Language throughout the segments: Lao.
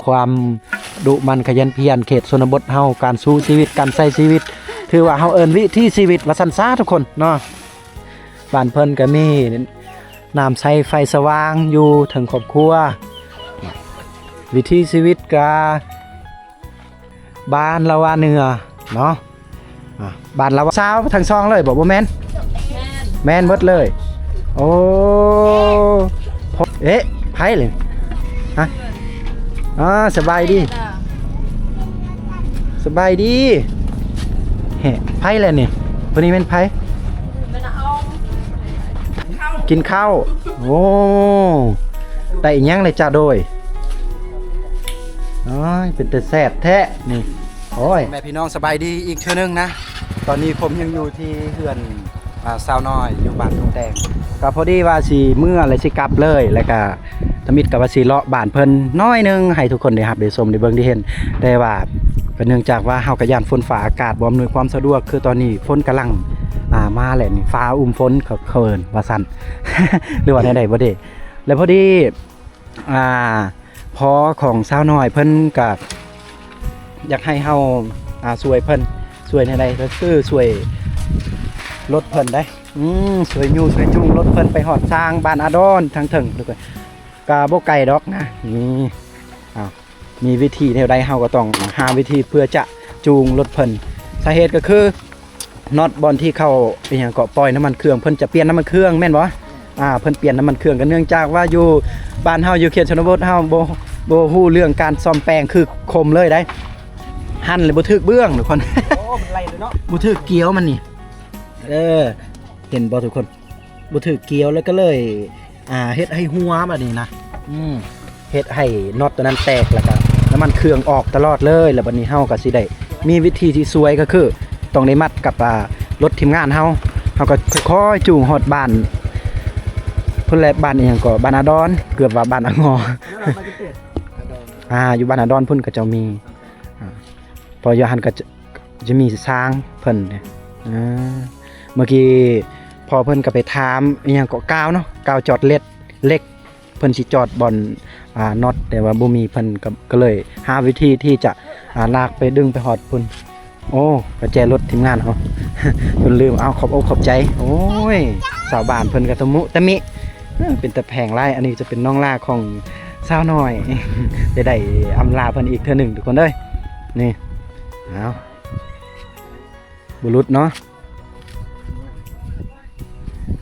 ຄວາມດຸໝັ່ນຂະຫຍັນພຽນ ເຂດຊົນນະບົດເຮົາ ການສູ້ຊີວິດ ການໃຊ້ຊີວິດ ຖືວ່າເຮົາເອີ້ນວິຖີຊີວິດວ່າຊັ້ນຊະທຸກຄົນເນາະ. ບ້ານເພິ່ນກໍມີນ້ຳໃຊ້ໄຟສະຫວ່າງຢູ່ເທິງຄອບຄົວ ວິຖີຊີວິດກະ ບ້ານລາວາເໜືອເນາະ ອ່າ ບ້ານລາວາ ສາວທັງສອງເລີຍບໍ່? ບໍ່ແມ່ນ ແມ່ນ ແມ່ນເບິດເລີຍ. ໂອ້ ເອະ ໃຜເລີຍ ຮະ? ອ່າ ສະບາຍດີ ສະບາຍດີ. ເຮະ ໃຜແຫຼະນີ້? ຜູ້ນີ້ແມ່ນໃຜ? ກິນເຂົ້າ. ໂອ້ ໄດ້ອີ່ຫຍັງເລີຍຈ້າໂດຍ? ໂອ້ຍ ເປັນຕາແຊບແທ້ນີ້. ໂອ້ຍ ແມ່ພີ່ນ້ອງ ສະບາຍດີອີກເທື່ອໜຶ່ງນະ. ຕອນນີ້ຜົມຍັງຢູ່ທີ່ເຮືອນ ອ່າ ສາວນ້ອຍຢູ່ບ້ານທົ່ງແຕງ ກໍພໍດີວ່າຊິເມືອ ແລະ ຊິກັບເລີຍ ແລ້ວກໍທຳອິດກໍວ່າຊິເລາະບ້ານເພິ່ນໜ້ອຍໜຶ່ງ ໃຫ້ທຸກຄົນໄດ້ຮັບໄດ້ຊົມໄດ້ເບິ່ງໄດ້ເຫັນ. ແຕ່ວ່າກໍເນື່ອງຈາກວ່າເຮົາກໍຢ້ານຝົນຟ້າອາກາດບໍ່ອຳນວຍຄວາມສະດວກ ຄືຕອນນີ້ຝົນກຳລັງ ອ່າ ມາແຫຼະນີ້ ຟ້າອຸ້ມຝົນ ເຂົາເອີ້ນວ່າຊັ້ນ ຫຼືວ່າແນວໃດບໍ່ເດ້. ແລ້ວພໍດີ ອ່າ ພໍ່ຂອງສາວນ້ອຍເພິ່ນກະຢາກໃຫ້ເຮົາ ອ່າ ຊ່ວຍເພິ່ນ ຊ່ວຍແນວໃດ ກໍຄືຊ່ວຍລົດເພິ່ນໄດ໋ ອືມ ຊ່ວຍຍູ້ຊ່ວຍຈູງລົດເພິ່ນໄປຮອດທາງບ້ານອາດອນທາງເທິງ ແລ້ວກໍ ກະບໍ່ໄກດອກນະ. ນີ້ ເອົາ ມີວິທີແນວໃດ ເຮົາກໍຕ້ອງຫາວິທີເພື່ອຈະຈູງລົດເພິ່ນ. ສາເຫດກໍຄື ນັອດບ່ອນທີ່ເຂົາ ອີຫຍັງເກາະ ປ່ອຍນ້ຳມັນເຄື່ອງ ເພິ່ນຈະປ່ຽນນ້ຳມັນເຄື່ອງແມ່ນບໍ່? ອ່າ ເພິ່ນປ່ຽນນ້ຳມັນເຄື່ອງ ກໍເນື່ອງຈາກວ່າຢູ່ບ້ານເຮົາ ຢູ່ເຂດຊົນນະບົດເຮົາ ບໍ່ ບໍ່ຮູ້ເລື່ອງການສ້ອມແປງຄືຄົມເລີຍໄດ໋ ຫັນແລ້ວບໍ່ຖືກເບື້ອງທຸກຄົນ. ໂອ້ ມັນໄຫຼເລີຍເນາະ ບໍ່ຖືກກຽວມັນນີ້. ເອີ ເຫັນບໍ່ທຸກຄົນ? ບໍ່ຖືກກຽວ ແລ້ວກໍເລີຍ ອ່າ ເຮັດໃຫ້ຮົ່ວບາດນີ້ນະ ອືມ ເຮັດໃຫ້ນັອດຕົວນັ້ນແຕກ ແລ້ວກໍນ້ຳມັນເຄື່ອງອອກຕະຫຼອດເລີຍ. ແລ້ວບາດນີ້ເຮົາກໍຊິໄດ້ມີວິທີທີ່ຊ່ວຍ ກໍຄືຕ້ອງໄດ້ມັດກັບ ອ່າ ລົດທີມງານເຮົາ ເຮົາກໍຄ່ອຍໆຈູງຮອດບ້ານພຸ້ນແຫຼະ ບ້ານອີ່ຫຍັງເກາະ ບ້ານອາດອນ ເກືອບວ່າບ້ານອາງໍ ອ່າ ຢູ່ບ້ານອາດອນພຸ້ນ ເຂົາເຈົ້າມີ ອ່າ ເພາະຢູ່ຫັ້ນກໍຈະ ຈະມີຊ່າງເພິ່ນເດ້. ເອີ ເມື່ອກີ້ພໍ່ເພິ່ນກໍໄປຖາມອີ່ຫຍັງເກາະ ກາວເນາະ ກາວຈອດເຫຼັກ ເຫຼັກ ເພິ່ນຊິຈອດບ່ອນ ອ່າ ນັອດ ແຕ່ວ່າບໍ່ມີ ເພິ່ນກໍ ກໍເລີຍຫາວິທີທີ່ຈະ ອ່າ ລາກໄປດຶງໄປຮອດພຸ້ນ. ໂອ້ ປະແຈລົດທີມງານເຮົາ ຈົນລືມ ເອົາ ຂອບອົກຂອບໃຈ. ໂອ້ຍ ຊາວບ້ານເພິ່ນກໍຕະມຸຕະມິ ເອີ ເປັນຕາແພງຫຼາຍ. ອັນນີ້ຈະເປັນນ້ອງຫຼ້າຂອງສາວນ້ອຍ ຈະໄດ້ອຳລາເພິ່ນອີກເທື່ອໜຶ່ງທຸກຄົນເອີຍ. ນີ້ ເອົາ ບໍ່ຫຼຸດເນາະ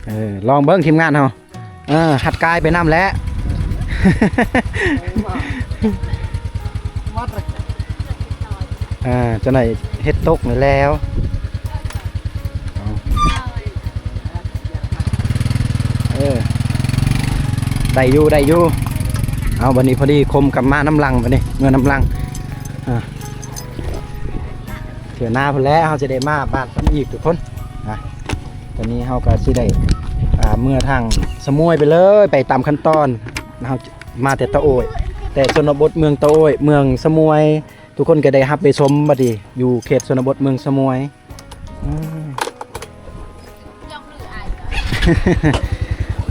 ເອີ ລອງເບິ່ງທີມງານເຮົາ ເອີ ຮັດກາຍໄປນຳແຫຼະ ເອີ ຈັ່ງໃດເຮັດຕົກນີ້ແລ້ວ ເອີ ໄດ້ຢູ່ ໄດ້ຢູ່. ເອົາ ບັດນີ້ພໍດີຄົມກັບມານຳຫຼັງ ບັດນີ້ເມືອນຳຫຼັງ ອ່າ ເທື່ອໜ້າພຸ້ນແຫຼະ ເຮົາຈະໄດ້ມາບ້ານເພິ່ນອີກທຸກຄົນນະ. ຕອນນີ້ເຮົາກໍຊິໄດ້ ອ່າ ເມືອທາງສະໝວຍໄປເລີຍ ໄປຕາມຂັ້ນຕອນ. ເຮົາມາແຕ່ຕະໂອ້ຍ ແຕ່ຊົນນະບົດເມືອງຕະໂອ້ຍ ເມືອງສະໝວຍ ທຸກຄົນກໍໄດ້ຮັບໄດ້ຊົມບັດນີ້ ຢູ່ເຂດຊົນນະບົດເມືອງສະໝວຍ. ອືມ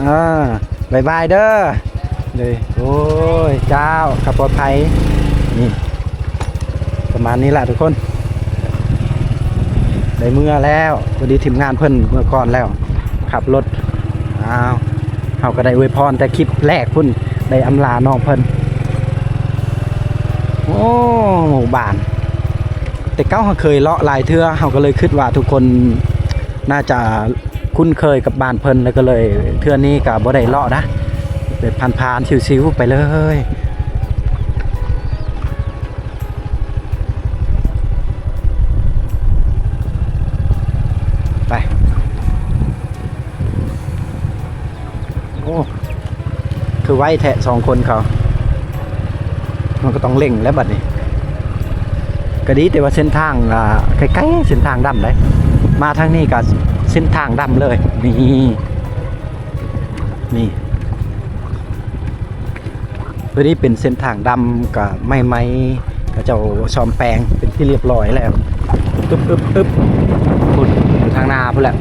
ອ່າ ບາຍບາຍເດີ ເດີ ໂອ້ຍ ເຈົ້າ ຂັບປອດໄພ. ນີ້ ປະມານນີ້ລະທຸກຄົນ ໄດ້ເມືອແລ້ວ. ພໍດີທີມງານເພິ່ນເມືອກ່ອນແລ້ວ ຂັບລົດ. ອ້າວ ເຮົາກໍໄດ້ອວຍພອນແຕ່ຄລິບແລກພຸ້ນ ໄດ້ອຳລານ້ອງເພິ່ນ. ໂອ້ ໝູ່ບ້ານ ແຕ່ເກົ່າເຮົາເຄີຍເລາະຫຼາຍເທື່ອ ເຮົາກໍເລີຍຄິດວ່າທຸກຄົນໜ້າຈະຄຸ້ນເຄີຍກັບບ້ານເພິ່ນ ແລ້ວກໍເລີຍເທື່ອນີ້ກໍບໍ່ໄດ້ເລາະນະ ແບບຜ່ານໆຊິວໆໄປເລີຍ. ໄປ ໂອ້ ຄືໄວແທ້ສອງຄົນເຂົາ ມັນກໍຕ້ອງເລັ່ງແລ້ວບັດນີ້. ກໍດີແຕ່ວ່າເສັ້ນທາງ ອ່າ ໃກ້ໆເສັ້ນທາງດຳເດ້ ມາທາງນີ້ກໍເສັ້ນທາງດຳເລີຍ. ນີ້ ນີ້ ຕົວນີ້ເປັນເສັ້ນທາງດຳ ກະໃໝ່ໆ ເຂົາເຈົ້າສ້ອມແປງເປັນທີ່ລຽບຮ້ອຍແລ້ວ. ອຶບ ອຶບ ອຶບ ພຸ້ນ ຢູ່ທາງໜ້າພຸ້ນແຫຼະ.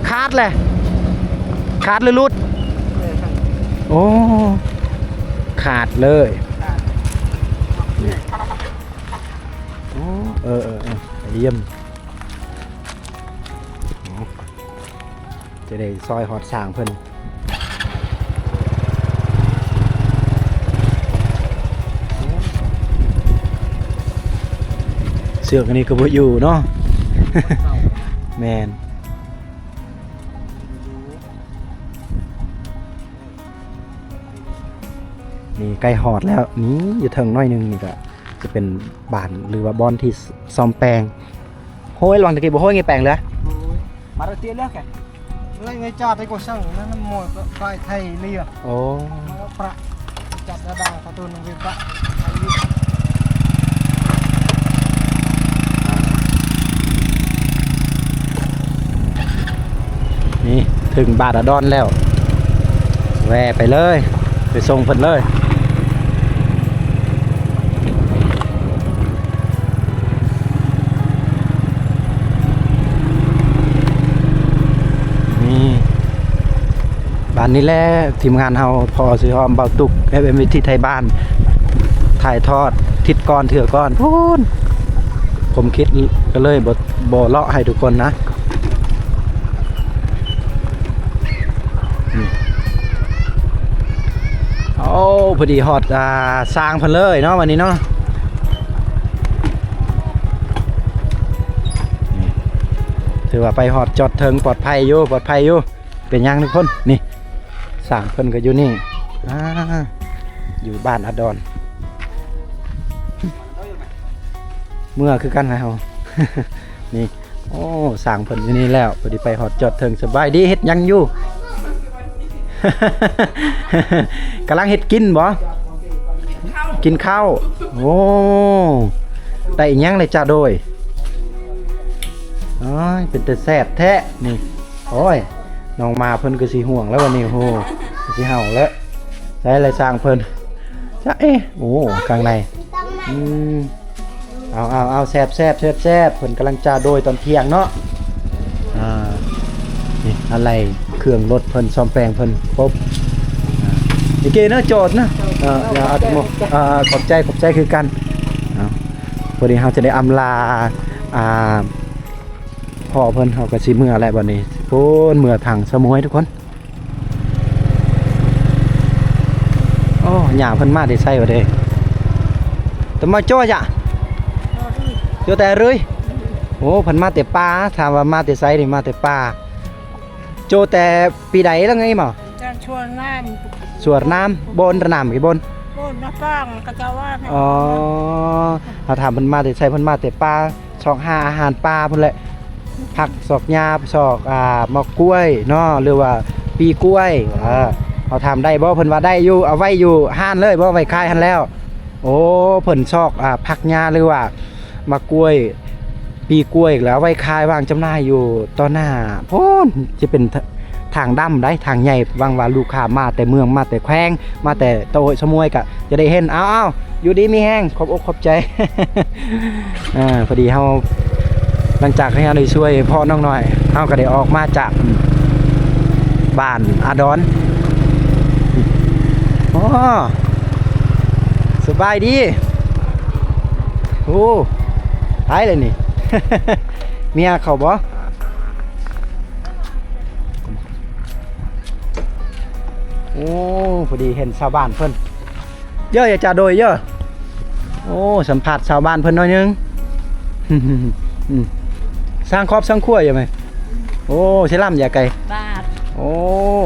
ຂາດແຫຼະ ຂາດຫຼືຫຼຸດ? ໂອ້ ຂາດເລີຍ. ໂອ້ ເອີໆໆ ຢ້ຽມ. ຈະໄດ້ຊ່ອຍຮອດຊ່າງເພິ່ນ. ເຊືອກອັນນີ້ກໍບໍ່ຢູ່ເນາະ. ແມ່ນ. ນີ້ໃກ້ຮອດແລ້ວ ນີ້ຢູ່ເທິງໜ້ອຍໜຶ່ງນີ້ກະຈະເປັນບ້ານ ຫຼືວ່າບ່ອນທີ່ ສ- ສ້ອມແປງ. ໂຫ້ຍ ລະວັງຕະກີ້ບໍ່ໂຫ້ຍ ໄງແປງເລີຍ. ມາເຣຕິເລີກະ ໄລໄງຈາດໄດ້ກໍຊ່າງນັ້ນ ໂມກາຍໄທເລີຍ. ໂອ້ ພະຈັດດາດາ ຂອໂທດນຳເວຍພະ. ນີ້ເຖິງບ້ານອາດອນແລ້ວ ແວ່ໄປເລີຍ ໄປສົ່ງເພິ່ນເລີຍ. ນີ້ ບ້ານນີ້ແຫຼະ ທີມງານເຮົາ ພໍ່ຊື່ຫອມ ເບົາຕຸກ ເອັຟເອັມ ວິຖີໄທບ້ານ ຖ່າຍທອດທິດກ່ອນເທື່ອກ່ອນພຸ້ນ. ຜົມຄິດກໍເລີຍບໍ່ ບໍ່ເລາະໃຫ້ທຸກຄົນນະ. ໂອ້ ພໍດີຮອດ ອ່າ ຊ່າງເພິ່ນເລີຍເນາະ ວັນນີ້ເນາະ. ຖືວ່າໄປຮອດຈອດເທິງ ປອດໄພຢູ່ ປອດໄພຢູ່. ເປັນຫຍັງທຸກຄົນ ນີ້ ຊ່າງເພິ່ນກໍຢູ່ນີ້ ອ່າ ຢູ່ບ້ານອາດອນ ເມືອຄືກັນແຫຼະເຮົາ. ນີ້ ໂອ້ ຊ່າງເພິ່ນຢູ່ນີ້ແລ້ວ ພໍດີໄປຮອດຈອດເທິງ. ສະບາຍດີ ເຮັດຫຍັງຢູ່? ກຳລັງເຮັດກິນບໍ? ກິນເຂົ້າ. ໂອ້ ໄດ້ອີ່ຫຍັງເລີຍຈ້າໂດຍ? ໂອ້ຍ ເປັນຕາແຊບແທ້ນີ້. ໂອ້ຍ ນ້ອງໝາເພິ່ນກໍຊິຫ່ວງແລ້ວບັດນີ້ ໂຫ ຊິເຫົ່າແລ້ວ. ໃສ່ລະຊ່າງເພິ່ນ ຈະເອ ໂອ້ ຂ້າງໃນ ອືມ ເອົາໆໆ ແຊບໆໆ ເພິ່ນກຳລັງຈາໂດຍຕອນທ່ຽງເນາະ. ອ່າ ນີ້ ອາໄຫຼ່ເຄື່ອງລົດເພິ່ນ ສ້ອມແປງເພິ່ນຄົບ. ອ່າ ໂອເຄເນາະ ຈອດນະ. ອ່າ ຂອບໃຈ ຂອບໃຈຄືກັນ. ເອົາ ພໍດີເຮົາຈະໄດ້ອຳລາ ອ່າ ພໍ່ເພິ່ນ ເຮົາກໍຊິເມືອແລ້ວບັດນີ້ ພຸ້ນ ເມືອທາງສະໝວຍທຸກຄົນ. ໂອ້ ຍ່າເພິ່ນມາແຕ່ໃສວະເດ? ຕະມາໂຈຍະ ໂຈແຕ່ເລື້ອຍ. ໂອ້ ເພິ່ນມາແຕ່ປ່າ ຖາມວ່າມາແຕ່ໃສນີ້ ມາແຕ່ປ່າ. ໂຈແຕ່ປີໃດລະໄງໝໍ? ຈາກສວນນ້ຳ ສວນນ້ຳ ບົນລະນ້ຳກີ່ບົນ ບົນນະຟັງ ຂະເຈົ້າວ່າ. ອໍ ເຮົາຖາມເພິ່ນມາແຕ່ໃສ ເພິ່ນມາແຕ່ປ່າ ຊອກຫາອາຫານປ່າພຸ້ນແຫຼະ ຜັກຊອກຫຍ້າ ຊອກ ອ່າ ໝາກກ້ວຍເນາະ ຫຼືວ່າປີກ້ວຍ. ເອີ ເຮົາຖາມໄດ້ບໍ່? ເພິ່ນວ່າໄດ້ຢູ່ ເອົາໄວ້ຢູ່ຮ້ານເລີຍບໍ່? ໄວ້ຂາຍຫັ້ນແລ້ວ. ໂອ້ ເພິ່ນຊອກ ອ່າ ຜັກຫຍ້າ ຫຼືວ່າໝາກກ້ວຍ ປີກ້ວຍ ແລ້ວເອົາໄວ້ຂາຍວາງຈຳໜ່າຍຢູ່ຕໍ່ໜ້າພຸ້ນ ຈະເປັນ ທາງດຳໃດ໋ ທາງໃຫຍ່ ຫວັງວ່າລູກຄ້າມາແຕ່ເມືອງ ມາແຕ່ແຂວງ ມາແຕ່ຕະໂອ້ຍສະໝວຍກະຈະໄດ້ເຫັນ. ເອົາໆ ຢູ່ດີມີແຮງ ຂອບອົກຂອບໃຈ. ເອີ ພໍດີເຮົາ ຫຼັງຈາກທີ່ເຮົາໄດ້ຊ່ວຍພໍ່ນ້ອງນ້ອຍ ເຮົາກໍໄດ້ອອກມາຈາກ ອືມ ບ້ານອາດອນ. ໂອ້ ສະບາຍດີ. ໂອ້ ຕາຍແລ້ວນີ້ ເມຍເຂົາບໍ່? ໂອ້ ພໍດີເຫັນຊາວບ້ານເພິ່ນ ເຢີ ຢ່າຈາໂດຍເຢີ. ໂອ້ ສຳພາດຊາວບ້ານເພິ່ນໜ້ອຍໜຶ່ງ. ອືມ ສ້າງຄອບສ້າງຄົວຢູ່ໄໝ? ໂອ້ ຊິລຳຢາໄກ່ ບາດ. ໂອ້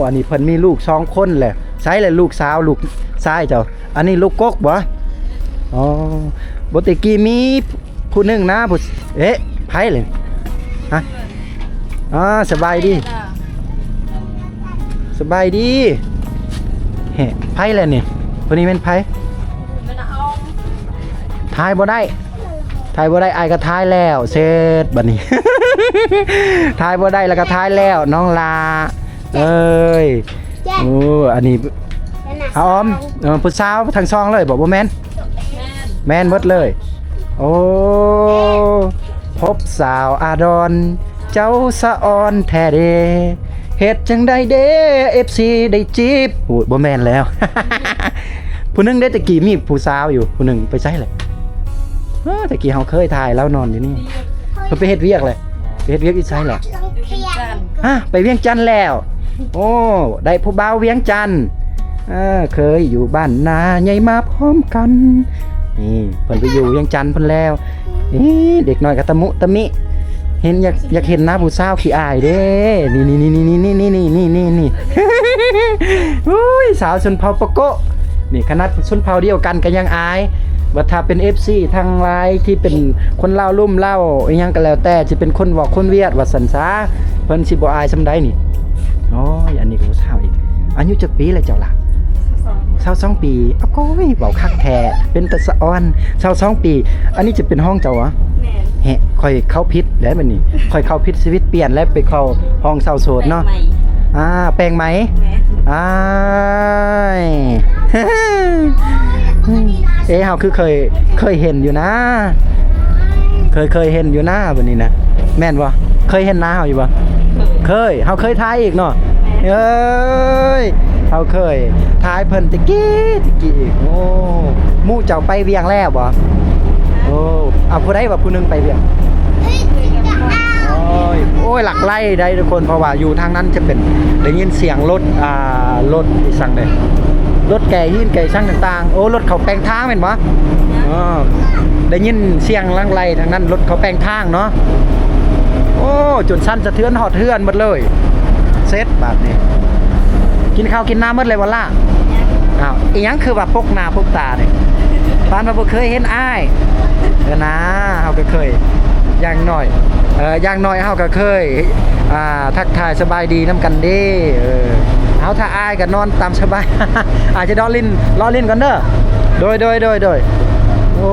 ອັນນີ້ເພິ່ນມີລູກສອງຄົນແຫຼະ. ໃສລະລູກສາວ ລູກຊາຍເຈົ້າ? ອັນນີ້ລູກກົກບໍ່? ອໍ ບໍ່ ແຕ່ກີ້ມີ ຜູ້ໜຶ່ງນະ ຜູ້ ເອະ ໃຜເລີຍ? ຮະ? ອ່າ ສະບາຍດີ ສະບາຍດີ. ເຮະ ໃຜແຫຼະນີ້? ຜູ້ນີ້ແມ່ນໃຜ? ຖ່າຍບໍ່ໄດ້ ຖ່າຍບໍ່ໄດ້ ອ້າຍກໍຖ່າຍແລ້ວ ເສັດບັດນີ້ ຖ່າຍບໍ່ໄດ້ແລ້ວກໍຖ່າຍແລ້ວ ນ້ອງຫຼ້າເອີຍ. ໂອ້ ອັນນີ້ ອາອອມ ເອີ ຜູ້ສາວທັງສອງເລີຍບໍ່? ບໍ່ແມ່ນ ແມ່ນ ແມ່ນເບິດເລີຍ. ໂອ້ ພົບສາວອາດອນ ເຈົ້າສະອອນແທ້ເດ ເຮັດຈັ່ງໃດເດ ເອັຟຊີໄດ້ຈີບ. ໂອ້ຍ ບໍ່ແມ່ນແລ້ວ. ຜູ້ໜຶ່ງເດ້ ແຕ່ກີ້ມີຜູ້ສາວຢູ່ ຜູ້ໜຶ່ງໄປໃສແຫຼະ? ເອີ ແຕ່ກີ້ເຮົາເຄີຍຖ່າຍລາວນອນຢູ່ນີ້. ເພິ່ນໄປເຮັດວຽກແຫຼະ. ໄປເຮັດວຽກຢູ່ໃສແຫຼະ? ຮະ ໄປວຽງຈັນແລ້ວ. ໂອ້ ໄດ້ຜູ້ບ່າວວຽງຈັນ. ເອີ ເຄີຍຢູ່ບ້ານນາໃຫຍ່ມາພ້ອມກັນ. ນີ້ ເພິ່ນໄປຢູ່ວຽງຈັນພຸ້ນແລ້ວ. ນີ້ ເດັກນ້ອຍກໍຕະມຸຕະມິ ເຫັນ ຢາກ ຢາກເຫັນໜ້າຜູ້ສາວຂີ້ອາຍເດ້. ນີ້ໆໆ ໂອ້ຍ ສາວຊົນເຜົ່າປະໂກະ ນີ້ ຂະໜາດຊົນເຜົ່າດຽວກັນກໍຍັງອາຍ. ບັດຖ້າເປັນເອັຟຊີທັງຫຼາຍທີ່ເປັນຄົນລາວລຸ່ມລາວອີ່ຫຍັງກໍແລ້ວແຕ່ ຊິເປັນຄົນວອກຄົນຫວຽດວ່າຊັ້ນຊະ ເພິ່ນຊິບໍ່ອາຍສ່ຳໃດນີ້. ໂອ້ຍ ອັນນີ້ກໍຜູ້ສາວອີກ. ອາຍຸຈັກປີແລ້ວເຈົ້າລະ? ຊາວສອງ ຊາວສອງປີ. ອາໂກຍ ເວົ້າຄັກແທ້ ເປັນຕາສະອອນ. ຊາວສອງປີ. ອັນນີ້ຈະເປັນຫ້ອງເຈົ້າຫວາ? ແມ່ນ. ແຮະ ຂ້ອຍເຂົ້າຜິດແລ້ວບັດນີ້ ຂ້ອຍເຂົ້າຜິດ ຊີວິດປ່ຽນແລ້ວ ໄປເຂົ້າຫ້ອງເຊົ່າໂສດເນາະ. ແປງໃໝ່. ອ່າ ແປງໃໝ່. ແມ່ນ. ອ້າຍ ເອ ເຮົາຄືເຄີຍ ເຄີຍເຫັນຢູ່ນາ ເຄີຍ ເຄີຍເຫັນຢູ່ນາ ບັດນີ້ນະ ແມ່ນບໍ່? ເຄີຍເຫັນໜ້າເຮົາຢູ່ບໍ່? ເຄີຍ. ເຮົາເຄີຍຖ່າຍອີກເນາະ. ແມ່ນ. ເອີຍ ເຮົາເຄີຍຖ່າຍເພິ່ນແຕ່ກີ້ ແຕ່ກີ້ອີກ. ໂອ້ ໝູ່ເຈົ້າໄປວຽງແລ້ວບໍ່? ໂອ້ ເອົາ ຜູ້ໃດວ່າຜູ້ໜຶ່ງໄປວຽງ? ໂອ້ຍ ໂອ້ຍ ຫຼັກໄລ່ໄດ້ທຸກຄົນ ເພາະວ່າຢູ່ທາງນັ້ນຈະເປັນ ໄດ້ຍິນສຽງລົດ ອ່າ ລົດອີ່ສັງເດ້ ລົດແກ່ຫີນແກ່ອີ່ສັງຕ່າງໆ. ໂອ້ ລົດເຂົາແປງທາງແມ່ນບໍ່? ເອີ ໄດ້ຍິນສຽງຫຼັ່ງໄຫຼທາງນັ້ນ ລົດເຂົາແປງທາງເນາະ. ໂອ້ ຈົນສັ່ນສະເທືອນຮອດເຮືອນໝົດເລີຍ. ເສັດບາດນີ້ ກິນເຂົ້າກິນນ້ຳໝົດແລ້ວບໍ່ລະ? ອ້າວ ອີ່ຫຍັງຄືວ່າປົກໜ້າປົກຕານີ້? ປານວ່າບໍ່ເຄີຍເຫັນອ້າຍ. ເອີນາ ເຮົາກໍເຄີຍ ຢ່າງໜ້ອຍ ເອີ ຢ່າງໜ້ອຍເຮົາກໍເຄີຍ ອ່າ ທັກທາຍສະບາຍດີນຳກັນເດ້. ເອີ ເອົາ ຖ້າອາຍກໍນອນຕາມສະບາຍ ອາດຈະເລາະຫຼິ້ນ ເລາະຫຼິ້ນກ່ອນເດີ. ໂດຍ ໂດຍ ໂດຍ ໂດຍ. ໂອ້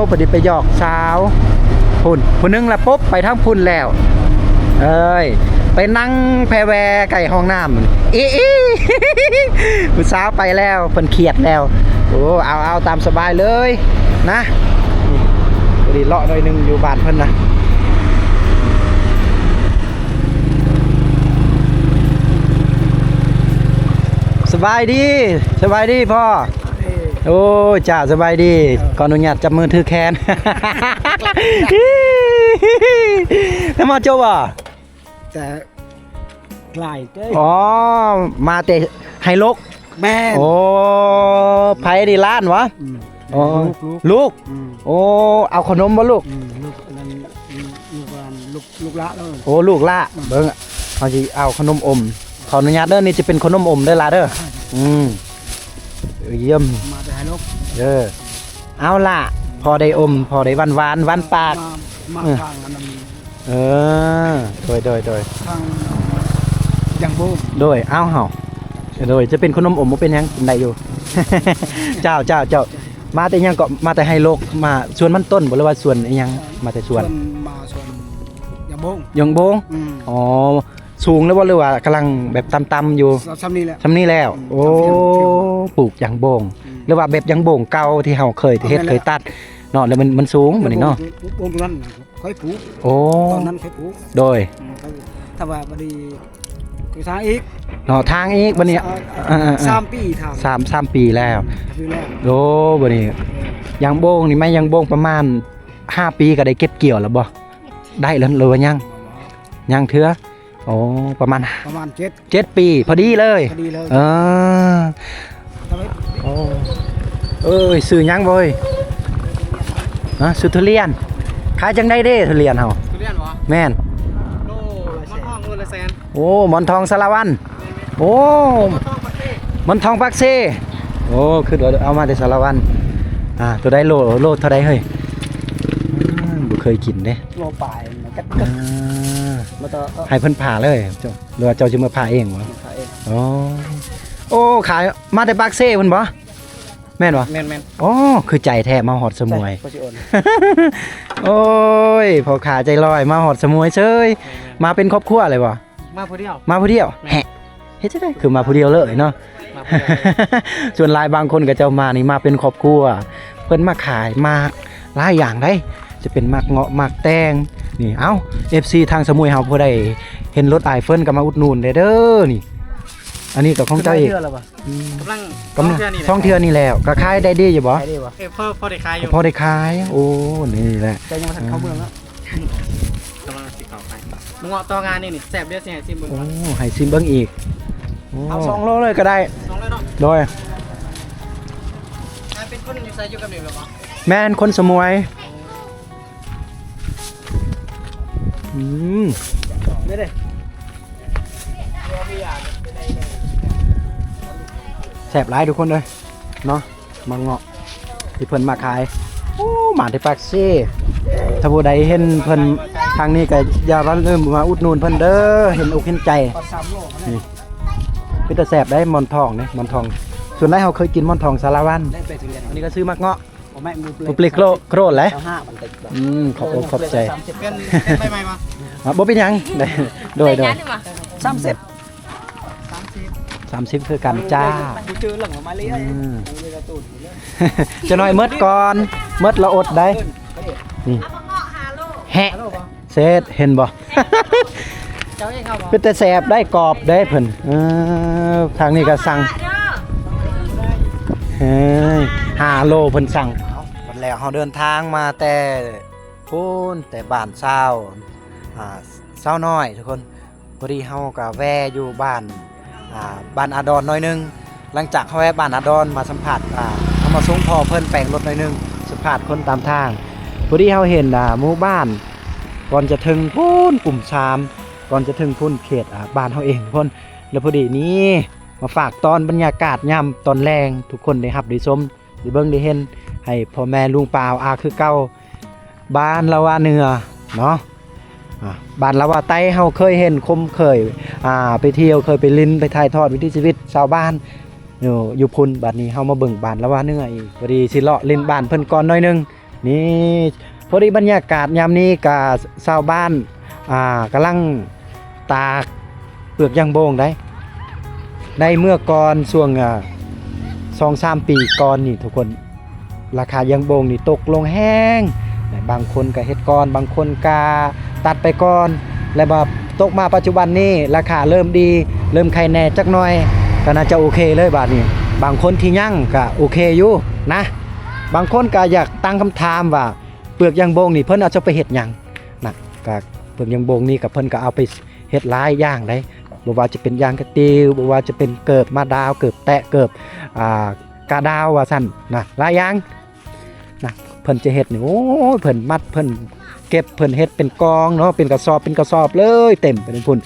ພໍດີໄປຫຍອກສາວພຸ້ນ ຜູ້ໜຶ່ງລະປົບໄປທາງພຸ້ນແລ້ວ. ເອີຍ ໄປນັ່ງແພແວໃກ້ຫ້ອງນ້ຳ ອີ ອີ ຜູ້ສາວໄປແລ້ວ ເພິ່ນຄຽດແລ້ວ. ໂອ້ ເອົາ ເອົາ ຕາມສະບາຍເລີຍນະ. ນີ້ ພໍດີເລາະໜ້ອຍໜຶ່ງຢູ່ບ້ານເພິ່ນນະ. ສະບາຍດີ ສະບາຍດີພໍ່. ໂອ້ ເຈົ້າ ສະບາຍດີ. ຂໍອະນຸຍາດຈັບມືຖືແຂນ. ນຳມາຈົບບໍ່? ແຕ່ຫຼາຍເດ້. ອໍ ມາແຕ່ໄຮລົກ. ແມ່ນ. ໂອ້ ໃຜນີ້ ຫຼານຫວາ? ອືມ. ອໍ ລູກ ລູກ. ອືມ. ໂອ້ ເອົາຂະໜົມບໍ່ລູກ? ອືມ ລູກອັນນັ້ນ ລູກ ລູກຫຼານ ລູກ ລູກຫຼານ. ໂອ້ ລູກຫຼານ. ອືມ. ເບິ່ງ ເຮົາຊິເອົາຂະໜົມອົມ. ຂໍອະນຸຍາດເດີ ນີ້ຈະເປັນຂະໜົມອົມເດີຫຼາເດີ. ອືມ. ຢ້ຽມ ມາແຕ່ໃຫ້ລູກເດີ. ເອົາລະ ພໍໄດ້ອົມ ພໍໄດ້ຫວານໆ ຫວານປາກ. ມາ ມາ ເອີ ທາງອັນນັ້ນ. ເອີ ໂດຍ ໂດຍ ໂດຍ. ທາງຢາງໂບງ. ໂດຍ ເອົາເຮົາ ໂດຍ ຈະເປັນຂະໜົມອົມ ບໍ່ເປັນຫຍັງ ກິນໄດ້ຢູ່. ເຈົ້າ ເຈົ້າ ເຈົ້າ. ມາແຕ່ຫຍັງເກາະ? ມາແຕ່ໄຮ່ລົກ ມາສວນມັນຕົ້ນບໍ່ ຫຼືວ່າສວນອີ່ຫຍັງ? ມາແຕ່ສວນ ສວນ ມາສວນຢາງໂບງ. ຢາງໂບງ. ອືມ. ອໍ ສູງແລ້ວບໍ່ ຫຼືວ່າກຳລັງແບບຕ່ຳໆຢູ່? ສ່ຳນີ້ແຫຼະ ສ່ຳນີ້ແລ້ວ. ອືມ. ໂອ້ ປູກຢາງໂບງ ອືມ ຫຼືວ່າແບບຢາງໂບງເກົ່າທີ່ເຮົາເຄີຍເຮັດ ເຄີຍຕັດເນາະ ແລ້ວມັນ ມັນສູງບັດນີ້ເນາະ. ໂບງ ໂບງຕົງນັ້ນຂ້ອຍປູກ. ໂອ້ ຕອນນັ້ນຂ້ອຍປູກ. ໂດຍ. ອືມ ຖ້າວ່າບັດນີ້ ຄືທາງອີກເນາະ ທາງອີກບັດນີ້. ເອີ ເອີ ເອີ ສາມປີ ທາງ ສາມ ສາມປີແລ້ວ. ໂອ້ ບັດນີ້ ເອີ ຢາງໂບງນີ້ ໄມ້ຢາງໂບງປະມານຫ້າປີກໍໄດ້ເກັບກ່ຽວແລ້ວບໍ່? ໄດ້ແລ້ວ ຫຼືວ່າຍັງ? ຍັງເທື່ອ. ໂອ້ ປະມານ ປະມານເຈັດ ເຈັດປີ ພໍດີເລີຍ ພໍດີເລີຍ. ເອີ ໂອ້ ເອີຍ ຊື່ຫຍັງເວີຍ? ຮະ ຊື່ທຸລຽນ. ຂາຍຈັ່ງໃດເດ້ທຸລຽນເຮົາ? ທຸລຽນຫວາ? ແມ່ນ. ໂລ ໝອນທອງໂລລະແສນ. ໂອ້ ໝອນທອງສາລະວັນ. ໂອ້ ໝອນທອງປາກເຊ. ໂອ້ ຄືວ່າເອົາມາແຕ່ສາລະວັນ. ອ່າ ໂຕໃດໂລ ໂລເທົ່າໃດເຮີ້ຍ? ອ່າ ບໍ່ເຄີຍກິນເດ້. ໂລປາຍມັນກໍ ອ່າ ໃຫ້ເພິ່ນຜ່າເລີຍ ເຈົ້າ ຫຼືວ່າເຈົ້າຊິມາຜ່າເອງຫວາ? ຜ່າເອງ. ອໍ ໂອ້ ຂາຍມາແຕ່ປາກເຊພຸ້ນບໍ່? ແມ່ນບໍ່? ແມ່ນໆ. ໂອ້ ຄືໃຈແທ້ ມາຮອດສະໝວຍ. ໂອ້ຍ ພໍ່ຄ້າໃຈລອຍ ມາຮອດສະໝວຍເຊີຍ. ແມ່ນໆ. ມາເປັນຄອບຄົວເລີຍບໍ່? ມາຜູ້ດຽວ. ມາຜູ້ດຽວ. ແມ່ນ. ແຮະ ເຮັດຈັ່ງໃດຄືມາຜູ້ດຽວເລີຍເນາະ? ມາຜູ້ດຽວ. ສ່ວນຫຼາຍບາງຄົນເຂົາເຈົ້າມານີ້ມາເປັນຄອບຄົວ ເພິ່ນມາຂາຍໝາກຫຼາຍຢ່າງໃດ໋ ຈະເປັນໝາກເງາະ ໝາກແຕງ ນີ້ ເອົ້າ ເອັຟຊີ ທາງສະໝຸຍເຮົາ ຜູ້ໃດເຫັນລົດອ້າຍເຟີນກໍມາອຸດໜູນແດ່ເດີນີ້. ອັນນີ້ກໍຂອງເຈົ້າອີກ ຂຶ້ນຫຼາຍເທື່ອແລ້ວບໍ່? ອືມ ກຳລັງ ກຳລັງ ສອງເທື່ອນີ້ແລ້ວ ກໍຂາຍໄດ້ດີຢູ່ບໍ່? ຂາຍດີບໍ່? ເອີ ພໍ ພໍໄດ້ຂາຍຢູ່ ພໍໄດ້ຂາຍ. ໂອ້ ນີ້ແຫຼະ ແຕ່ຍັງບໍ່ທັນເຂົ້າເມືອງເນາະ. ອືມ ກຳລັງຊິເຂົ້າໄປ ເງາະຕໍ່ງານນີ້ ນີ້ແຊບເດີ ຊິໃຫ້ຊິມເບິ່ງ. ໂອ້ ໃຫ້ຊິມເບິ່ງອີກ. ໂອ້ ເອົາສອງໂລເລີຍກໍໄດ້ ສອງໂລເນາະ. ໂດຍ ນາຍເປັນຄົນຢູ່ໃສ ຢູ່ກັບນີ້ບໍ່? ແມ່ນ ຄົນສະໝວຍ. ອືມ ແຊບຫຼາຍທຸກຄົນເອີຍເນາະ. ໝາກເງາະທີ່ເພິ່ນມາຂາຍ ໂອ້ ມາແຕ່ປາກເຊ. ຖ້າຜູ້ໃດເຫັນເພິ່ນທາງນີ້ກໍຢ່າວ່າລືມມາອຸດໜູນເພິ່ນເດີ ເຫັນອົກເຫັນໃຈ. ນີ້ ເປັນຕາແຊບໄດ໋ ໝອນທອງນີ້ ໝອນທອງ. ສ່ວນຫຼາຍເຮົາເຄີຍກິນໝອນທອງສາລະວັນ. ອັນນີ້ກໍຊື້ໝາກເງາະ ບໍ່ແມ່ນ ບໍ່ເປໂກຣ ໂກຣແຫຼະ. ອືມ ຂອບອົກຂອບໃຈ. ເປັນ ເປັນໃໝ່ໆ ບໍ່? ອ່າ ບໍ່ເປັນຫຍັງ. ໂດຍ ໂດຍ ສາມສິບ ສາມສິບ ຄືກັນຈ້າ. ອືມ ຈະໜ້ອຍໝົດກ່ອນ ໝົດລະອົດໄດ໋. ນີ້ ແຮະ ເສດ ເຫັນບໍ່? ເປັນຕາແຊບໄດ໋ ກອບໄດ໋ເພິ່ນ. ເອີ ທາງນີ້ກໍສັ່ງ ເອີຍ ຫ້າໂລເພິ່ນສັ່ງ. ເອົາ ບັດແລ້ວເຮົາເດີນທາງມາແຕ່ພຸ້ນ ແຕ່ບ້ານຊາວ ອ່າ ຊາວນ້ອຍທຸກຄົນ. ພໍດີເຮົາກໍແວ່ຢູ່ບ້ານ ອ່າ ບ້ານອາດອນໜ້ອຍໜຶ່ງ. ຫຼັງຈາກເຮົາແວ່ບ້ານອາດອນມາສຳພາດ ອ່າ ເຮົາມາສົ່ງພໍ່ເພິ່ນແປງລົດໜ້ອຍໜຶ່ງ ສຳພາດຄົນຕາມທາງ. ພໍດີເຮົາເຫັນ ອ່າ ໝູ່ບ້ານ ກ່ອນຈະເຖິງພຸ້ນກຸ່ມສາມ ກ່ອນຈະເຖິງພຸ້ນເຂດ ອ່າ ບ້ານເຮົາເອງພຸ້ນ. ແລ້ວພໍດີນີ້ມາຝາກຕອນບັນຍາກາດຍາມຕອນແລງ ທຸກຄົນໄດ້ຮັບໄດ້ຊົມ ໄດ້ເບິ່ງໄດ້ເຫັນ ໃຫ້ພໍ່ແມ່ລຸງປ້າອາຄືເກົ່າ. ບ້ານລາວາເໜືອເນາະ ອ່າ ບ້ານລາວາໃຕ້ ເຮົາເຄີຍເຫັນ ຄົມເຄີຍ ອ່າ ໄປທ່ຽວ ເຄີຍໄປຫຼິ້ນ ໄປຖ່າຍທອດວິຖີຊີວິດຊາວບ້ານຢູ່ ຢູ່ພຸ້ນ. ບັດນີ້ເຮົາມາເບິ່ງບ້ານລາວາເໜືອອີກ. ພໍດີຊິເລາະຫຼິ້ນບ້ານເພິ່ນກ່ອນໜ້ອຍໜຶ່ງ. ນີ້ ພໍດີບັນຍາກາດຍາມນີ້ກະຊາວບ້ານ ອ່າ ກຳລັງຕາກເປືອກຢາງໂບງໄດ໋. ໃນເມື່ອກ່ອນຊ່ວງ ອ່າ ສອງສາມປີກ່ອນນີ້ທຸກຄົນ ລາຄາຢາງໂບງນີ້ຕົກລົງແຮງ. ບາງຄົນກະເຮັດກ່ອນ ບາງຄົນກະຕັດໄປກ່ອນ ແລະ ມາຕົກມາປັດຈຸບັນນີ້ ລາຄາເລີ່ມດີ ເລີ່ມໄຄແນ່ຈັກໜ້ອຍ ກໍໜ້າຈະໂອເຄເລີຍບາດນີ້. ບາງຄົນທີ່ຍັງກະໂອເຄຢູ່ນະ. ບາງຄົນກໍຢາກຕັ້ງຄຳຖາມວ່າ ເປືອກຢາງໂບງນີ້ເພິ່ນເອົາຈະໄປເຮັດຫຍັງນະ? ກະເປືອກຢາງໂບງນີ້ກະເພິ່ນກະເອົາໄປເຮັດຫຼາຍຢ່າງໃດ໋ ບໍ່ວ່າຈະເປັນຢາງກະຕິວ ບໍ່ວ່າຈະເປັນເກີບມະດາວ ເກີບແຕະ ເກີບ ອ່າ ກາດາວວ່າຊັ້ນນະ ຫຼາຍຢ່າງນະ. ເພິ່ນຈະເຮັດນີ້ ໂອ້ຍ ເພິ່ນມັດ ເພິ່ນເກັບ ເພິ່ນເຮັດເປັນກອງເນາະ ເປັນກະສອບ ເປັນກະສອບເລີຍ ເຕັມໄປເບິດພຸ້ນ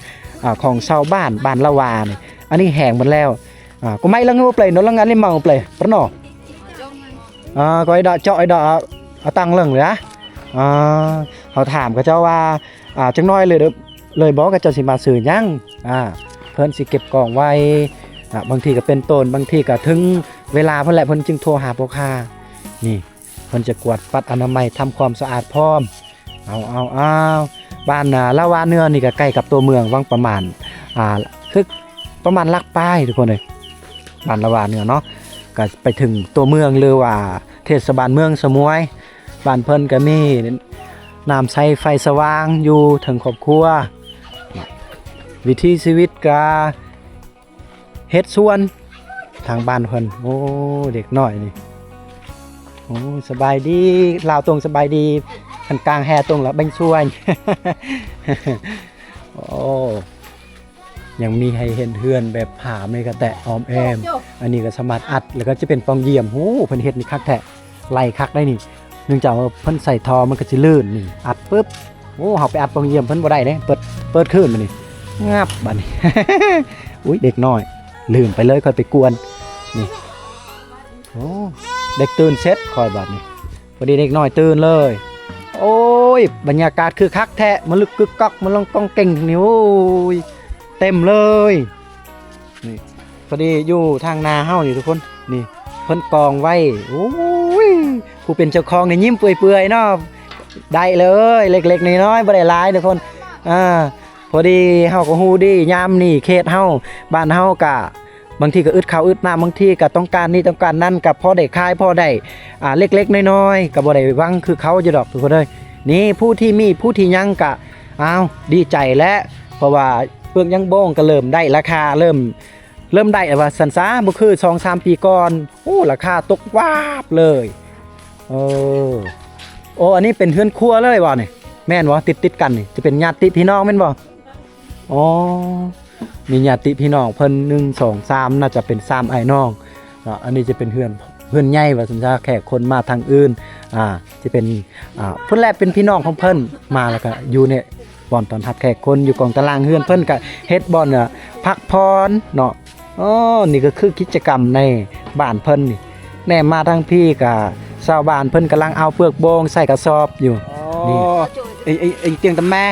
ອ່າ ຂອງຊາວບ້ານ ບ້ານລາວານີ້. ອັນນີ້ແຫ້ງໝົດແລ້ວ. ອ່າ ກໍໄມ້ລະງູເປລເນາະ ລະງານລິມເມົາເປລປະເນາະ. ອ່າ ກໍໄອ້ດອກເຈາະ ໄອ້ດອກ ເອົາ ເອົາຕັງເລິງເລີຍ. ອ່າ ເຮົາຖາມເຂົາເຈົ້າວ່າ ອ່າ ຈັກໜ້ອຍເລີຍ ເລີຍບໍ່ ເຂົາເຈົ້າຊິມາຊື້ຫຍັງ. ອ່າ ເພິ່ນຊິເກັບກອງໄວ້. ອ່າ ບາງທີກໍເປັນຕົ້ນ ບາງທີກໍເຖິງເວລາເພິ່ນແຫຼະ ເພິ່ນຈຶ່ງໂທຫາພໍ່ຄ້າ. ນີ້ ເພິ່ນຈະກວດປັດອະນາໄມ ທຳຄວາມສະອາດພ້ອມ. ເອົາ ເອົາ ເອົາ ບ້ານ ອ່າ ລາວາເໜືອນີ້ກໍໃກ້ກັບຕົວເມືອງຫວ່າງປະມານ ອ່າ ຄືປະມານຫຼັກປາຍທຸກຄົນເອີຍ ບ້ານລາວາເໜືອເນາະ. ກໍໄປເຖິງຕົວເມືອງ ຫຼືວ່າເທດສະບານເມືອງສະໝວຍ. ບ້ານເພິ່ນກໍມີນ້ຳໃຊ້ໄຟສະຫວ່າງຢູ່ເທິງຄອບຄົວ. ວິຖີຊີວິດກໍ ເຮັດສວນທາງບ້ານເພິ່ນ. ໂອ້ ເດັກນ້ອຍນີ້ ໂອ້ ສະບາຍດີ ລາວຕົງສະບາຍດີ ຄັນກາງແຮ່ຕົງລະເບັງສວນ. ໂອ້ ຍັງມີໃຫ້ເຫັນເຮືອນແບບຜາໄມ້ກະແຕະອ້ອມແອ້ມ. ອັນນີ້ກໍສາມາດອັດ ແລ້ວກໍຈະເປັນປ່ອງຢ້ຽມ. ໂອ້ ເພິ່ນເຮັດນີ້ຄັກແທ້. ໄຫຼຄັກໄດ໋ນີ້ ເນື່ອງຈາກວ່າເພິ່ນໃສ່ທໍ່ ມັນກໍຊິລື່ນນີ້ ອັດປຶບ. ໂອ້ ເຮົາໄປອັດປ່ອງຢ້ຽມເພິ່ນບໍ່ໄດ້ເດ້ ເປີດ ເປີດຄືນບາດນີ້ ງັບບາດນີ້. ອຸ້ຍ ເດັກນ້ອຍ ລືມໄປເລີຍ ຂ້ອຍໄປກວນນີ້. ໂອ້ ເດັກຕື່ນເສັດຂ້ອຍບາດນີ້ ພໍດີເດັກນ້ອຍຕື່ນເລີຍ. ໂອ້ຍ ບັນຍາກາດຄືຄັກແທ້ ມະລຶກກຶກກັກ ມະລອງກອງເກັງນີ້ ໂອ້ຍ ເຕັມເລີຍ. ນີ້ ພໍດີຢູ່ທາງໜ້າເຮົານີ້ທຸກຄົນ ນີ້ ເພິ່ນກອງໄວ້. ໂອ້ຍ ຜູ້ເປັນເຈົ້າຂອງນີ້ຍິ້ມເປື່ອຍໆເນາະ. ໄດ້ເລີຍ ເລັກໆນ້ອຍໆ ບໍ່ໄດ້ຫຼາຍທຸກຄົນ. ອ່າ ພໍດີເຮົາກໍຮູ້ດີ ຍາມນີ້ເຂດເຮົາ ບ້ານເຮົາກະ ບາງທີກໍອຶດເຂົ້າອຶດນ້ຳ ບາງທີກໍຕ້ອງການນີ້ຕ້ອງການນັ້ນ ກໍພໍໄດ້ຂາຍ ພໍໄດ້ ອ່າ ເລັກໆນ້ອຍໆ ກໍບໍ່ໄດ້ຫວັງຄືເຂົາຢູ່ດອກທຸກຄົນເອີຍ. ນີ້ຜູ້ທີ່ມີ ຜູ້ທີ່ຍັງກະ ອ້າວ ດີໃຈແຫຼະ ເພາະວ່າເປືອກຍາງບົງກະເລີ່ມໄດ້ລາຄາ ເລີ່ມ ເລີ່ມໄດ້ວ່າຊັ້ນຊະ ບໍ່ຄືສອງສາມປີກ່ອນ ໂອ້ ລາຄາຕົກວາບເລີຍ. ເອີ ໂອ້ ອັນນີ້ເປັນເຮືອນຄົວເລີຍບໍ່ນີ້? ແມ່ນບໍ່? ຕິດໆກັນນີ້ ຈະເປັນຍາດຕິພີ່ນ້ອງແມ່ນບໍ່? ອໍ ມີຍາດຕິພີ່ນ້ອງເພິ່ນ ໜຶ່ງ ສອງ ສາມ ໜ້າຈະເປັນສາມອ້າຍນ້ອງເນາະ. ອັນນີ້ຈະເປັນເຮືອນ ເຮືອນໃຫຍ່ວ່າຊັ້ນຊະ ແຂກຄົນມາທາງອື່ນ ອ່າ ຈະເປັນ ອ່າ ພຸ້ນແຫຼະ ເປັນພີ່ນ້ອງຂອງເພິ່ນ ມາແລ້ວກະຢູ່ໃນບ່ອນຕ້ອນຮັບແຂກຄົນ ຢູ່ກອງຕາລາງເຮືອນເພິ່ນກະເຮັດບ່ອນ ອ່າ ພັກຜ່ອນເນາະ. ອໍ ນີ້ກະຄືກິດຈະກຳໃນບ້ານເພິ່ນນີ້ ແນມມາທາງພີ້ກະຊາວບ້ານເພິ່ນກຳລັງເອົາເປືອກບົງໃສ່ກະສອບຢູ່. ອໍ ນີ້ ເອີ ເອີ ຕຽງຕາແມ່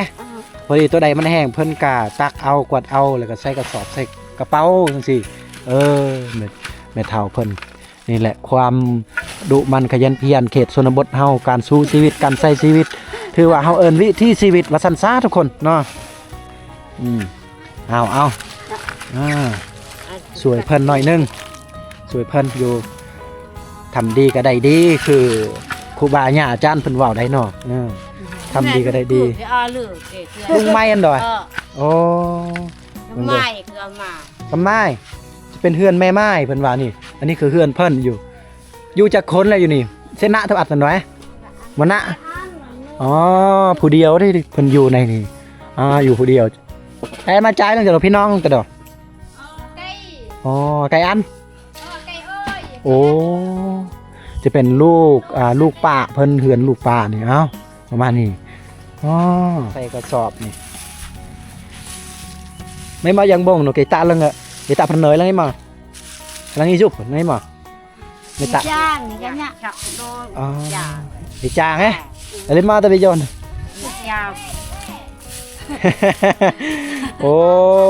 ພໍດີໂຕໃດມັນແຫ້ງເພິ່ນກະຕັກເອົາ ກວາດເອົາ ແລ້ວກະໃສ່ກະສອບ ໃສ່ກະເປົາຈັ່ງຊີ້. ເອີ ແມ່ ແມ່ເຖົ້າເພິ່ນ ນີ້ແຫຼະ ຄວາມດຸໝັ່ນຂະຫຍັນພຽນ ເຂດຊົນນະບົດເຮົາ ການສູ້ຊີວິດ ການໃຊ້ຊີວິດ ຖືວ່າເຮົາເອີ້ນວິຖີຊີວິດວ່າຊັ້ນຊະທຸກຄົນເນາະ. ອືມ ເອົາ ເອົາ ອ່າ ຊ່ວຍເພິ່ນໜ້ອຍໜຶ່ງ ຊ່ວຍເພິ່ນຢູ່ ທຳດີກະໄດ້ດີ ຄືຄູບາອາຈານເພິ່ນເວົ້າໄດ໋ເນາະ. ເອີ ທຳດີກະໄດ້ດີ ລຸງໄມ້ອັນດອຍ. ໂອ້ ໄມ້ຄືເອົາມາ ກຳໄມ້ ຈະເປັນເຮືອນແມ່ໄມ້ເພິ່ນວ່ານີ້. ອັນນີ້ຄືເຮືອນເພິ່ນຢູ່ ຢູ່ຈັກຄົນແລ້ວຢູ່ນີ້? ເຊນະ ທຳອັດ ອັນດອຍ ມະນະ. ອໍ ຜູ້ດຽວເດ້ ເພິ່ນຢູ່ໃນນີ້ ອ່າ ຢູ່ຜູ້ດຽວ. ແອ ມາຈ່າຍເລື່ອງຈະພີ່ນ້ອງກະດອກ. ອໍ ໄກ່ອັນ. ໂອ້ ຈະເປັນລູກ ອ່າ ລູກປ້າເພິ່ນ ເຮືອນລູກປ້ານີ້. ເອົ້າ ປະມານນີ້. ອໍ ໃສ່ກະສອບນີ້ ໄມ່ມາຍັງບົງໂນເກຕະ ລັງເກຕະພະເນີຍ ລັງນີ້ມາ ລັງນີ້ຊຸບ ລັງນີ້ມາ. ໄມ່ຕະ ຈາງນີ້ກະຍະ ອໍ ຈາງ ໄດ້ຈາງແຮະ ອາລິມາຕະບິຍົນ ໂອ້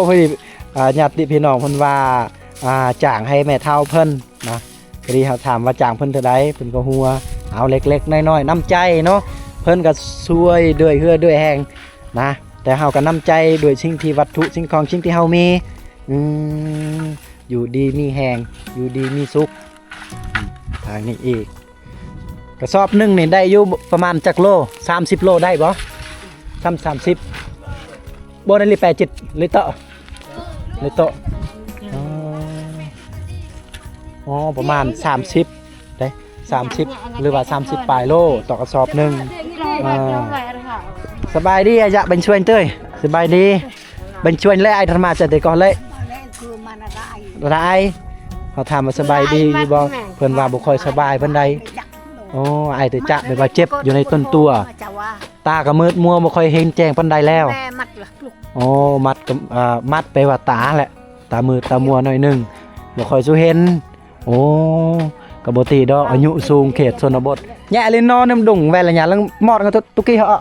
ພໍດີ ອ່າ ຍາດຕິພີ່ນ້ອງເພິ່ນວ່າ ອ່າ ຈາງໃຫ້ແມ່ເຖົ້າເພິ່ນນະ. ພໍດີເຮົາຖາມວ່າຈາງເພິ່ນເທົ່າໃດ ເພິ່ນກະຫົວ. ເອົາ ເລັກໆນ້ອຍໆ ນ້ຳໃຈເນາະ ເພິ່ນກະຊ່ວຍດ້ວຍເຫື່ອດ້ວຍແຮງນະ ແຕ່ເຮົາກະນ້ຳໃຈດ້ວຍສິ່ງທີ່ວັດຖຸສິ່ງຂອງ ສິ່ງທີ່ເຮົາມີ. ອືມ ຢູ່ດີມີແຮງ ຢູ່ດີມີສຸກ. ທາງນີ້ອີກ ກະສອບໜຶ່ງນີ້ໄດ້ຢູ່ປະມານຈັກໂລ? ສາມສິບໂລໄດ້ບໍ່? ຊ້ຳສາມສິບ ບໍ່ໄດ້ ຫຼື ແປດສິບ ຫຼື ເຕາະ ຫຼື ເຕາະ. ອໍ ອໍ ປະມານສາມສິບເດ້ ສາມສິບ ຫຼືວ່າສາມສິບປາຍໂລຕໍ່ກະສອບໜຶ່ງ. ອ່າ ສະບາຍດີອາຍະ ເປັນຊວນເຕີຍ ສະບາຍດີ. ເປັນຊວນແລະ ອາຍທຳມາຈະໄດ້ກ່ອນເລີຍ ລະອາຍ ເຮົາຖາມວ່າສະບາຍດີຢູ່ບໍ່ ເພິ່ນວ່າບໍ່ຄ່ອຍສະບາຍປານໃດ. ອໍ ອາຍແຕ່ຈະແບບວ່າເຈັບຢູ່ໃນຕົ້ນຕົວ ຕາກະມືດມົວ ບໍ່ຄ່ອຍເຫັນແຈ້ງປານໃດແລ້ວ. ອໍ ມັດກະ ອ່າ ມັດແປວ່າຕາແຫຼະ ຕາມືດຕາມົວໜ້ອຍໜຶ່ງ ບໍ່ຄ່ອຍສູ່ເຫັນ. ໂອ້ ກະບໍ່ຕິດອກ ອາຍຸສູງເຂດຊົນນະບົດ. ແຍະລິນນໍ ນຳດົງແວ່ນລະຍາ ລັງມອດກັນຕຸກີເຮົາ. ອໍ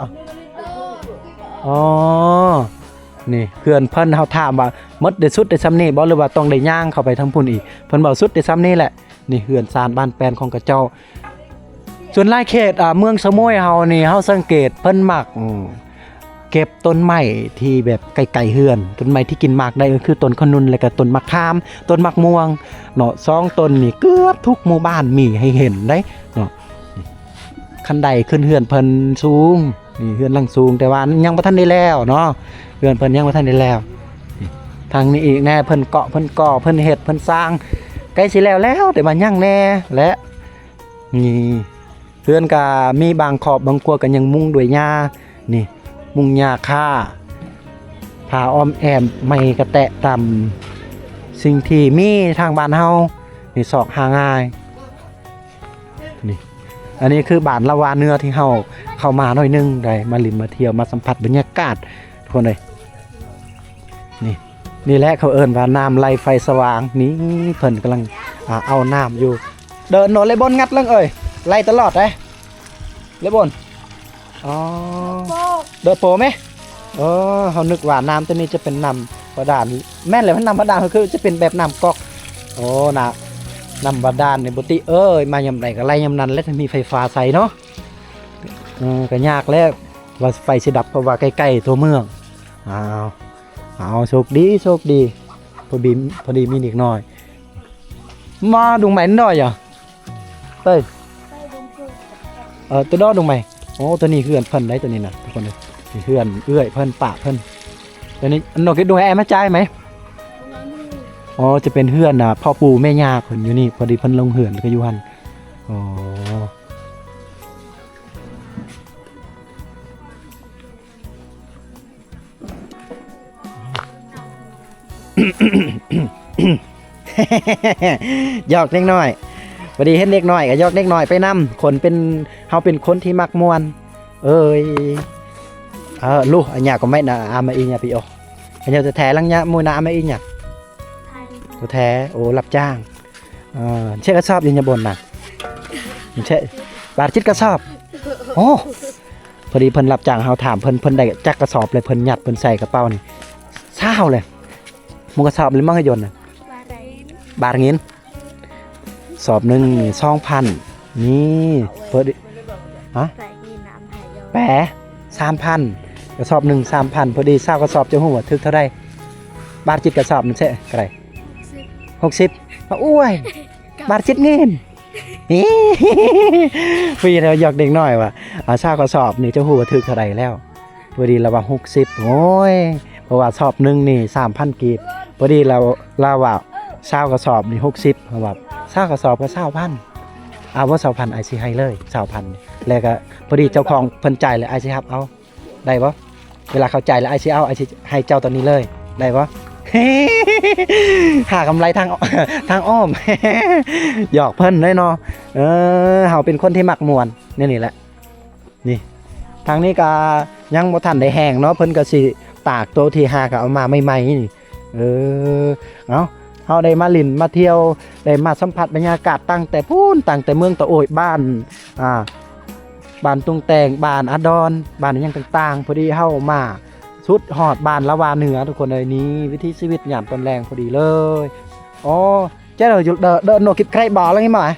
ນີ້ເຮືອນເພິ່ນ ເຮົາຖາມວ່າໝົດໄດ້ ສຸດໄດ້ຊ່ຳນີ້ບໍ່ ຫຼືວ່າຕ້ອງໄດ້ຍ່າງເຂົ້າໄປທາງພຸ້ນອີກ ເພິ່ນເວົ້າສຸດໄດ້ຊ່ຳນີ້ແຫຼະ. ນີ້ເຮືອນຊານບ້ານແປ້ນຂອງເຂົາເຈົ້າ. ສ່ວນຫຼາຍເຂດ ອ່າ ເມືອງສະໂໝຍເຮົານີ້ ເຮົາສັງເກດເພິ່ນມັກ ເກັບຕົ້ນໄມ້ທີ່ແບບໃກ້ໆເຮືອນ ຕົ້ນໄມ້ທີ່ກິນໝາກໄດ້ ກະຄືຕົ້ນຂະໜຸນ ແລະກະຕົ້ນໝາກຂາມ ຕົ້ນໝາກມ່ວງເນາະ. ສອງຕົ້ນນີ້ເກືອບທຸກໝູ່ບ້ານມີໃຫ້ເຫັນໄດ໋ເນາະ. ຄັນໄດຂຶ້ນເຮືອນເພິ່ນສູງ ນີ້ເຮືອນຫຼັງສູງ ແຕ່ວ່າຍັງບໍ່ທັນໄດ້ແລ້ວເນາະ ເຮືອນເພິ່ນຍັງບໍ່ທັນໄດ້ແລ້ວ. ນີ້ທາງນີ້ອີກແນ່ ເພິ່ນເກາະ ເພິ່ນກໍ່ ເພິ່ນເຮັດ ເພິ່ນສ້າງ ໃກ້ຊິແລ້ວແລ້ວ ແຕ່ວ່າຍັງແນ່ແຫຼະ. ນີ້ເຮືອນກະມີບາງຄອບບາງຄົວກະຍັງມຸງດ້ວຍຫຍ້າ ນີ້ມຸງຫຍ້າຄ້າ ຜ້າອ້ອມແອ້ມ ໄມ້ກະແຕະຕາມສິ່ງທີ່ມີທາງບ້ານເຮົາ ນີ້ຊອກຫາງ່າຍ. ນີ້ ອັນນີ້ຄືບ້ານລາວາເໜືອທີ່ເຮົາເຂົ້າມາໜ້ອຍໜຶ່ງ ໄດ້ມາຫຼິ້ນມາທ່ຽວ ມາສຳຜັດບັນຍາກາດ ທຸກຄົນເອີຍ. ນີ້ ນີ້ແຫຼະເຂົາເອີ້ນວ່ານ້ຳໄຫຼໄຟສະຫວ່າງ. ນີ້ເພິ່ນກຳລັງ ອ່າ ເອົານ້ຳຢູ່. ເດີນໂນເລບົນງັດເລີງເອີຍ ໄຫຼຕະຫຼອດເດ້ ເລບົນ. ອໍ ໂປ ເດີໂປແມ. ເອີ ເຮົານຶກວ່ານ້ຳໂຕນີ້ຈະເປັນນ້ຳບາດານ. ແມ່ນແຫຼະ ນ້ຳບາດານ ຄືຈະເປັນແບບນ້ຳກອກ. ໂອ້ ນະ ນ້ຳບາດານນີ້ ບຸຕິເອີຍ ມາຍາມໃດກະໄຫຼຍາມນັ້ນແຫຼະ ຖ້າມີໄຟຟ້າໃສ່ເນາະ. ເອີ ກະຍາກແຫຼະວ່າໄຟຊິດັບ ເພາະວ່າໃກ້ໆຕົວເມືອງ. ອ້າວ ອ້າວ ໂຊກດີ ໂຊກດີ ພໍດີ ພໍດີມີເດັກນ້ອຍ ມາດຸງໃໝ່ໜ້ອຍອະ ເຕີຍ ເອີ ໂຕດອກດຸງໃໝ່ ໂອ້ ຕົວນີ້ເຮືອນເພິ່ນໄດ໋ ຕົວນີ້ນະ ທຸກຄົນເອີຍ. ນີ້ເຮືອນເອື້ອຍເພິ່ນ ປ້າເພິ່ນ. ຕົວນີ້ ນ້ອງເກັດດວງ ແອມາຈ່າຍໄໝ? ອໍ ຈະເປັນເຮືອນນະ ພໍ່ປູ່ແມ່ຍ່າເພິ່ນຢູ່ນີ້ ພໍດີເພິ່ນລົງເຮືອນກໍຢູ່ຫັ້ນ. ອໍ ຢອກເດັກນ້ອຍ ພໍດີເຫັນເດັກນ້ອຍກໍຢອກເດັກນ້ອຍໄປນຳ. ຄົນເປັນ ເຮົາເປັນຄົນທີ່ມັກມ່ວນ. ເອີຍ ເອີ ລູກ ອັນຍາກໍໄມ່ນະ ອາມາອີນຍາປີໂອ ອັນຍາແທ້ໆ ລັງຍາມວຍນະ ອາມາອີນຍາ ແທ້ ໂອ້ ຮັບຈ້າງ. ເອີ ເຊກະສອບຢູ່ຍາບົນນະ ເຊ ບາດຈິດກະສອບ. ໂອ້ ພໍດີເພິ່ນຮັບຈ້າງ ເຮົາຖາມເພິ່ນ ເພິ່ນໄດ້ຈັກກະສອບ ແລ້ວເພິ່ນຍັດ ເພິ່ນໃສ່ກະເປົານີ້ ຊາວເລີຍ. ໝູ່ກະສອບເລີຍມັງກະຍົນນະ ບາດເງິນ ສອບໜຶ່ງນີ້ສອງພັນ ນີ້ ເພິ່ນ ຮະ ແປ ສາມພັນ ກະສອບໜຶ່ງສາມພັນ ພໍດີຊາວກະສອບ ຈະຮູ້ວ່າຖືກເທົ່າໃດ? ບາດຈິດກະສອບມັນເຊກະໄດ ຫົກສິບ ໂອ້ຍ ບາດຈິດເງິນ ຟຣີແລ້ວ ຢອກເດັກນ້ອຍວ່າ ອາ ຊາວກະສອບນີ້ ຈະຮູ້ວ່າຖືກເທົ່າໃດແລ້ວ? ພໍດີລາວວ່າຫົກສິບ ໂອ້ຍ ເພາະວ່າສອບໜຶ່ງນີ້ສາມພັນກີບ. ພໍດີລາວ ລາວວ່າຊາວກະສອບນີ້ຫົກສິບ ເຮົາວ່າຊາວກະສອບກໍຊາວພັນ. ເອົາບໍ່ ຊາວພັນ ອ້າຍຊິໃຫ້ເລີຍຊາວພັນ ແລ້ວກໍພໍດີເຈົ້າຂອງເພິ່ນຈ່າຍແລ້ວ ອ້າຍຊິຮັບເອົາ ໄດ້ບໍ່? ເວລາເຂົາຈ່າຍແລ້ວ ອ້າຍຊິເອົາ ອ້າຍຊິໃຫ້ເຈົ້າຕອນນີ້ເລີຍ ໄດ້ບໍ່? ຫາກຳໄລທາງ ທາງອ້ອມ ຢອກເພິ່ນເດ້ເນາະ. ເອີ ເຮົາເປັນຄົນທີ່ມັກມ່ວນ ແນວນີ້ແຫຼະ. ນີ້ ທາງນີ້ກະຍັງບໍ່ທັນໄດ້ແຫ້ງເນາະ ເພິ່ນກະຊິຕາກໂຕທີ່ຫາກະເອົາມາໃໝ່ໆນີ້. ເອີ ເອົາ ເຮົາໄດ້ມາຫຼິ້ນມາທ່ຽວ ໄດ້ມາສຳຜັດບັນຍາກາດຕັ້ງແຕ່ພຸ້ນ ຕັ້ງແຕ່ເມືອງຕະໂອ້ຍ ບ້ານ ອ່າ ບ້ານຕຸງແຕງ ບ້ານອາດອນ ບ້ານຫຍັງຕ່າງໆ. ພໍດີເຮົາມາສຸດຮອດບ້ານລາວາເໜືອ ທຸກຄົນເອີຍ. ນີ້ວິຖີຊີວິດຍາມຕອນແລງພໍດີເລີຍ. ອໍ ເຈົ້າຢູ່ເດີ ເດີໂນກິບໄກບາລະນີ້ມາ. ອໍ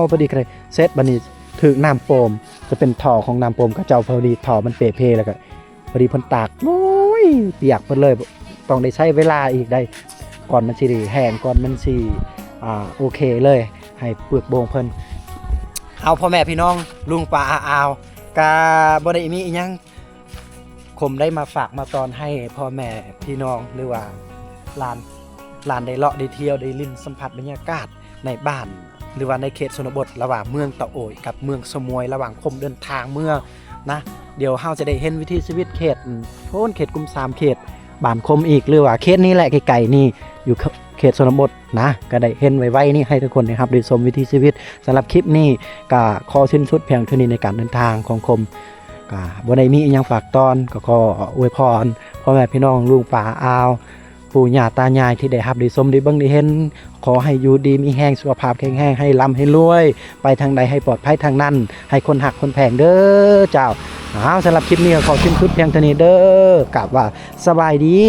ພໍດີໄກເສັດ ບາດນີ້ຖືກນ້ຳໂປ່ມ ຈະເປັນທໍ່ຂອງນ້ຳໂປ່ມເຂົາເຈົ້າ ພໍດີທໍ່ມັນເປເພ ແລ້ວກະພໍດີເພິ່ນຕາກ ໂອ້ຍ ປຽກເບິດເລີຍ. ຕ້ອງໄດ້ໃຊ້ເວລາອີກໄດ໋ ກ່ອນມັນຊິໄດ້ແຫ້ງ ກ່ອນມັນຊິ ອ່າ ໂອເຄເລີຍ ໃຫ້ເປືອກໂປ່ງເພິ່ນ. ເອົາ ພໍ່ແມ່ພີ່ນ້ອງ ລຸງປ້າອາອາວ ກະບໍ່ໄດ້ມີອີ່ຫຍັງ ຄົມໄດ້ມາຝາກມາຕ້ອນໃຫ້ພໍ່ແມ່ພີ່ນ້ອງ ຫຼືວ່າຫຼານ ຫຼານໄດ້ເລາະໄດ້ທ່ຽວ ໄດ້ຫຼິ້ນສຳຜັດບັນຍາກາດໃນບ້ານ ຫຼືວ່າໃນເຂດຊົນນະບົດ ລະຫວ່າງເມືອງຕະໂອ້ຍກັບເມືອງສະໝວຍ ລະຫວ່າງຄົມເດີນທາງເມືອງນະ. ດຽວເຮົາຈະໄດ້ເຫັນວິຖີຊີວິດເຂດ ໂພນ ເຂດກຸ່ມສາມ ເຂດບ້ານຄົມອີກ ຫຼືວ່າເຂດນີ້ແຫຼະ ໃກ້ໆນີ້ ຢູ່ເຂດຊົນນະບົດນະ ກະໄດ້ເຫັນໄວໆນີ້ ໃຫ້ທຸກຄົນໄດ້ຮັບໄດ້ຊົມວິຖີຊີວິດ. ສຳລັບຄລິບນີ້ກະຂໍສິ້ນສຸດພຽງເທົ່ານີ້ໃນການເດີນທາງຂອງຄົມ. ກະບໍ່ໄດ້ມີອີ່ຫຍັງຝາກຕ້ອນ ກໍຂໍອວຍພອນພໍ່ແມ່ພີ່ນ້ອງ ລຸງປ້າອາອາວ ປູ່ຍ່າຕາຍາຍທີ່ໄດ້ຮັບໄດ້ຊົມໄດ້ເບິ່ງໄດ້ເຫັນ ຂໍໃຫ້ຢູ່ດີມີແຮງ ສຸຂະພາບແຂງແຮງ ໃຫ້ລ່ຳໃຫ້ລວຍ ໄປທາງໃດໃຫ້ປອດໄພທາງນັ້ນ ໃຫ້ຄົນຮັກຄົນແພງເດີເຈົ້າ. ອ້າວ ສຳລັບຄລິບນີ້ກໍຂໍສິ້ນສຸດພຽງເທົ່ານີ້ເດີ ກາບວ່າສະບາຍດີ.